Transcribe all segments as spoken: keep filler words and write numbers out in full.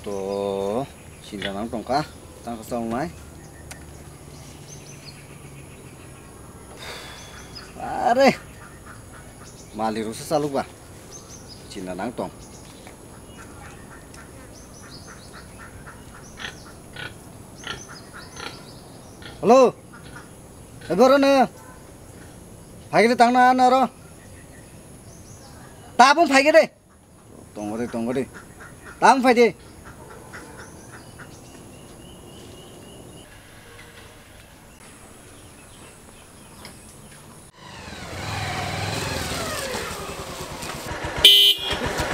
To, sinda nang tongka, tang ka chong nai. Are, mali rok se chalok ba, sinda nang tong. Hello, eboro ne, phai gede tang na aro, tabung phai gede. Tongori, tongori. Tang phai di.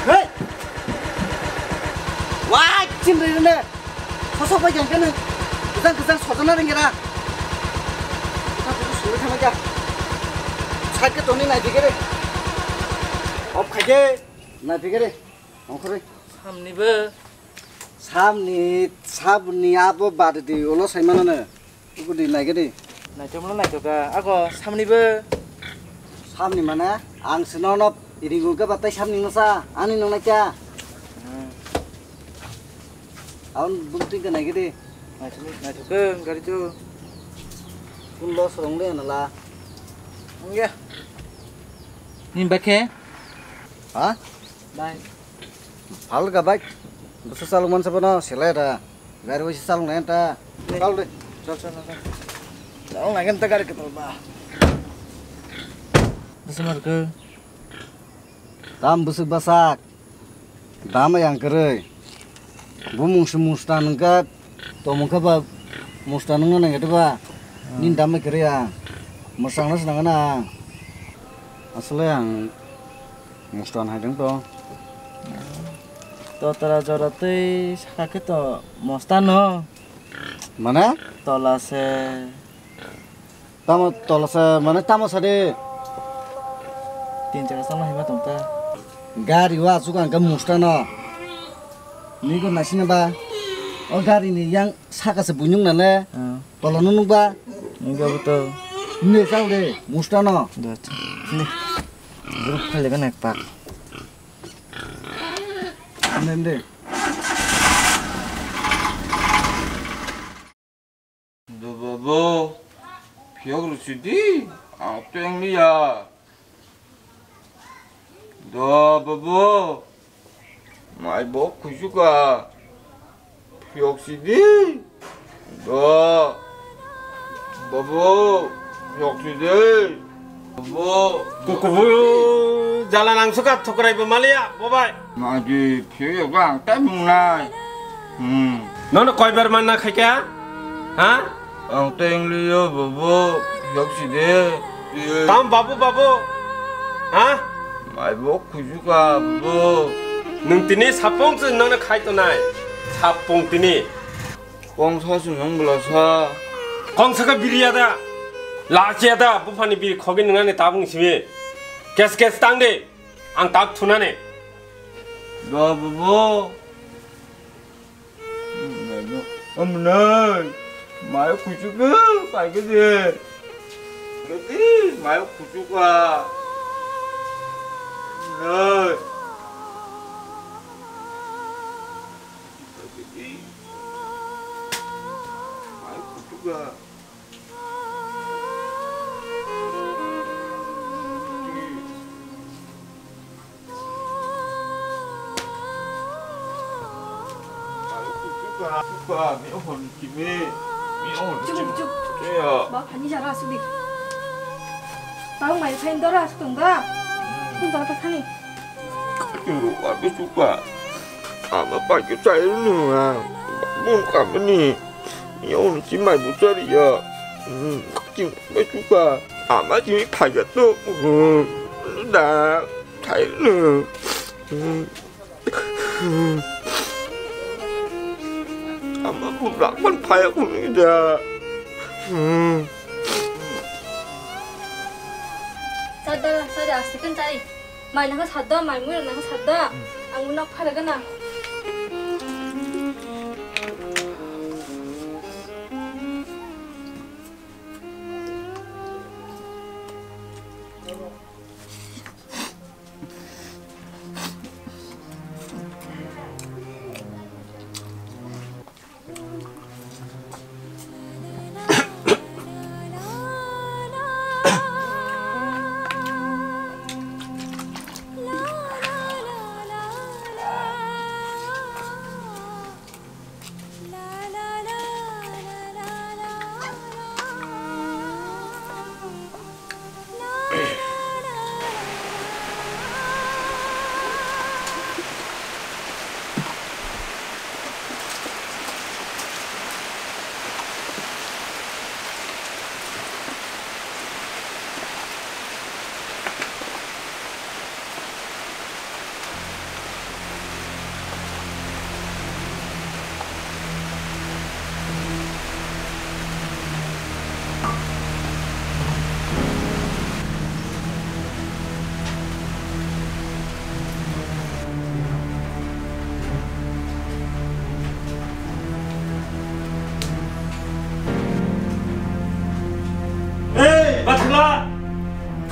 Hei! Wah, chin ri ne. Sosok bai jang kene. Kesang kesang sojona ring kira. Kita buku sulit sama aja. Sakit toni naik dikit deh. Op kaje. Naipikari, ongkhorwi. Samnibo. Samni, samni abo badi di, ulo saimanano. Ugo di, naikhe di. Naithokmano naithokha, ako samnibo. Samni mane, ang sinono iringo khe batai samni masa, ani nang naikha. Hmm. Aboni bumtwi khe naikhe di. Naithok, naithokhe, gari tu. Kun los rong le nala. Ongya. Ni bakhe? Ha? Bai. Phal ka bike. Bwswk chalok mansa bono selai da. Gari bai se chalok nai ta. Chal de. Chal, chal, chal. Chalok nai ta gari kwtal ba. Bwswk mar khe? Tam bwswk bwsak. Dam yang kwrwi. Bo mungsa musta nungkha, tomungkha ba musta nungna nangya diba? Hmm. Nini dam bai kwrwi ang. Mwsang no swnang na. Aswlai ang musta hai dong to. Totra jora tei saka khe to mosta no. Mane? Tola se. Tamo tolasa mane tamo sade. Tin chakka sama hima tongta. Gari wa asuk ang ka musta no. Ni ko nasina ba. O gari ni yang saka se bunyung nale. Ah. Tolo no nukba. Ni ga buto. Ne chau de musta no. Dot. Ni. Group khale ga nek pak. Ne ne. Do babo, phiyok rw sidi, ang teng liya. Do babo, mai bo khusuka, phiyok sidi. Do babo, phiyok sidi. Bo. Kukubu jala nangsuka thukrai bo maliya, bo bai. Maji, phiyo ba ang tai mungnai. Hmm. Nono koibar manna khaikha? Ha? Ang tai liyo, bobo, yok side. Tam babu, babu. Ha? Mai bo khujuka, bobo. Nung tini sapung se nono khai tonai. Sapung tini. Kong sa se nang bwla sa. Kong sa ka biriya da. Lachiya da. Buphani biri khogi nungnani tabung simi. Kes kes tang de. Ang tak thunani. Da babo. Amnai. Mai khuchuk pai ke de. Ke de mai khuchuk a. Amnai. Mai kutuka. Mai kutuka. Kuka, mi ohon kimi. Mi ohon Chup, chup. Iya. Ba, pani jara asuk di. Tau mai phain dora asuk tong da. Kun jara ta khani. Kachung ro ka be chuka. Ama pa ke chai nu a. Bun ka be ni. Yo ni chi mai bu chari ya. Hmm, kachung be chuka. Ama chi mi phai ga to. Hmm, da. Chai nu. Hmm. Ama bu rak man phai ya kun ni da. Hmm. Sadda, sadda, aste kan chai. Mai nang sadda, mai mui nang sadda. Ang nok phara gana.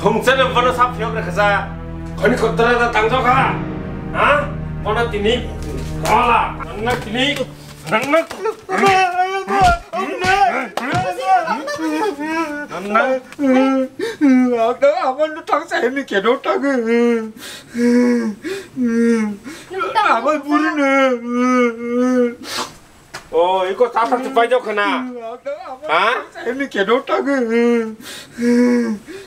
Hum chale bono sap phiyok rekha sa. Khoni khotra da tangjo kha. Ha? Bono tini. Wala. Nang tini. Nang nang. Nang nang. Ang dah aman tu tang saya ni kedo tang. Aman buru na. O, iko tata tu pai jok na. Ha? Ini kedo tang.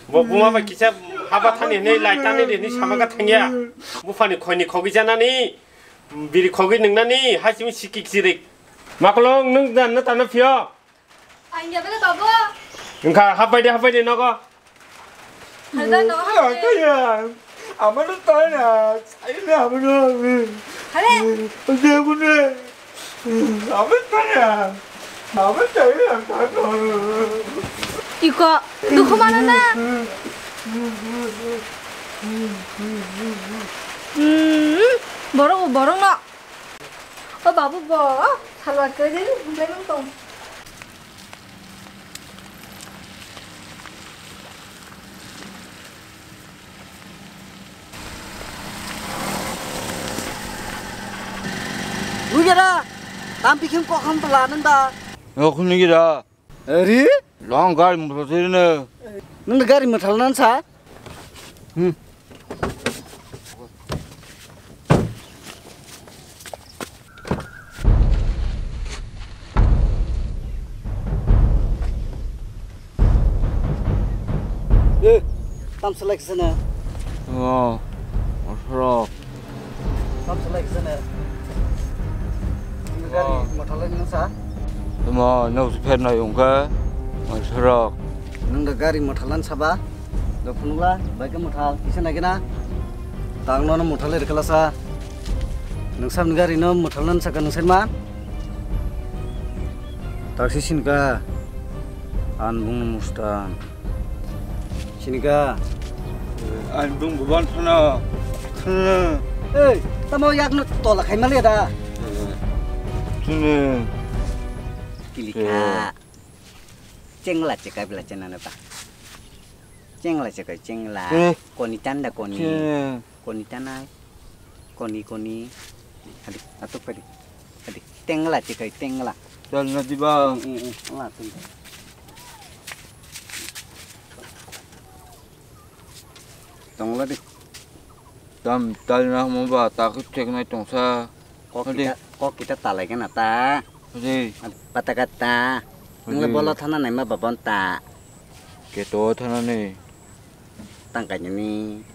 Bo buma bai kisa haba thani ni lai tani de ni sama ka thangya. Bufani khoni khogi janani. Biri khogi nungnani, hai simi sikik sirik. Makolong nung dan na tana phio. Ang ya bela babu. Engkha hapai de, hapai de nogo. Hada no hapai. Kaya, amano tana, saya na amano. Hale. Dia guna. Amano tana. Amano tana, amano. Iko, dukhu mana na? Hmm, borok, borok no. O babu bo, salwar kwrwi belai mang tong. Nugera, tam pikhim kok ham pala nang da. Yok nugera. Ari? Long gari motor sirine. Nang da gari motor nan sa? Hmm. Eh, tam selek sana. Oh, asro. Tam selek sana. Gari motor lai nang sa? Tamo, nang se pher nai ungka. Asro. Nang da gari motor lan saba? Do phunukla, bai khe mwthal, kisa nai khe na. Tang nono mwthal ri kala sa. Nwng samni gari no mwthal nan saka nwng serma. Taksi sinika. An bung no mustan. Sinika. An bung buban thana. Thana. Ei, tamo yak no tola khai mali da. Thana. Kilika. Chengla chekai bela chenana ba. Chengla chekai chengla. Eh. Koni tanda koni. Cheng. Koni tanai. Koni koni. Adi, atuk padi. Adi, tengla chekai tengla. Chal na diba. Mm, mm, mm. Wala tung. Tongla di. Tam tal na mo ba ta khut thek nai tongsa. Kok kita, kok kita talai kena ta. Hadi. Pata kata. Nang le bolo thana nai ma babon ta. Keto thana ni. Tang kainani.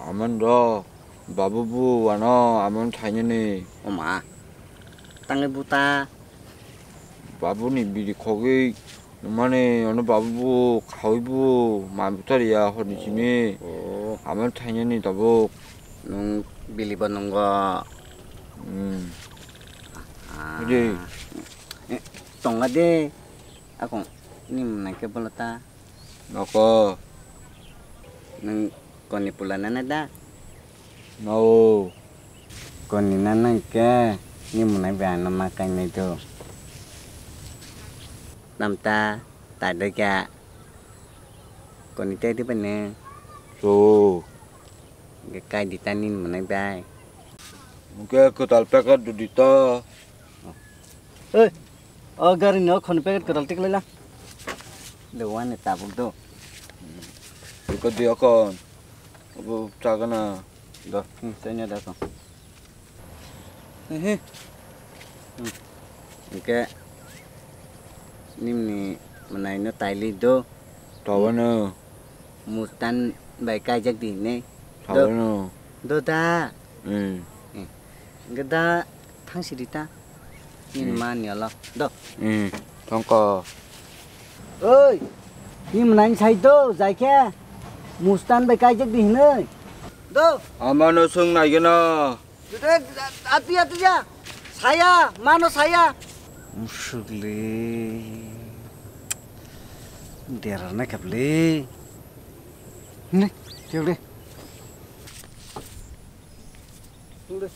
Aman ro. Babu bu wano aman thainani. Oma. Tang le buta. Babu ni bidi khogwi. Mane, ono babu bo, khawi bo, ma butari ya, hor ni simi. Oh. Amo thainani tabuk. Nung bili bo nungo. Hmm. Ah. Ode. Eh, tonga de. Akong, ni mwnai ke bolota. Noko. Nung koni pula nana da? Nao. Koni nana ke, ni mwnai bai ano ma kainai do. Namta, tai dai kya. Koni tai di bane. So. Ge kai di ta ni mwnai bai. Mungke kwtal packet dudi ta. Ei, o gari no khon packet kwtal tik lai la. Le wan ni tabuk do. Iko di akon. Abo chagana. Do, hmm, sanya da ko. Ehe. Hmm. Oke. Nimni mwnai no taili do. Tawano. Mustan bai kaijak di ne. Do. Tawano. Do da. Hmm. Eh. Geda thang sidi ta. Nini ma ni alo. Do. Hmm. Thongko. Oi. Ni mwnai sai do, jai khe. Mustan bai kaijak di hinoi. Do. Amano sung nai gena. Atuya, atuya. Saya, mano saya. Musukli. Dera na kapli. Ne, keu de. Tungde.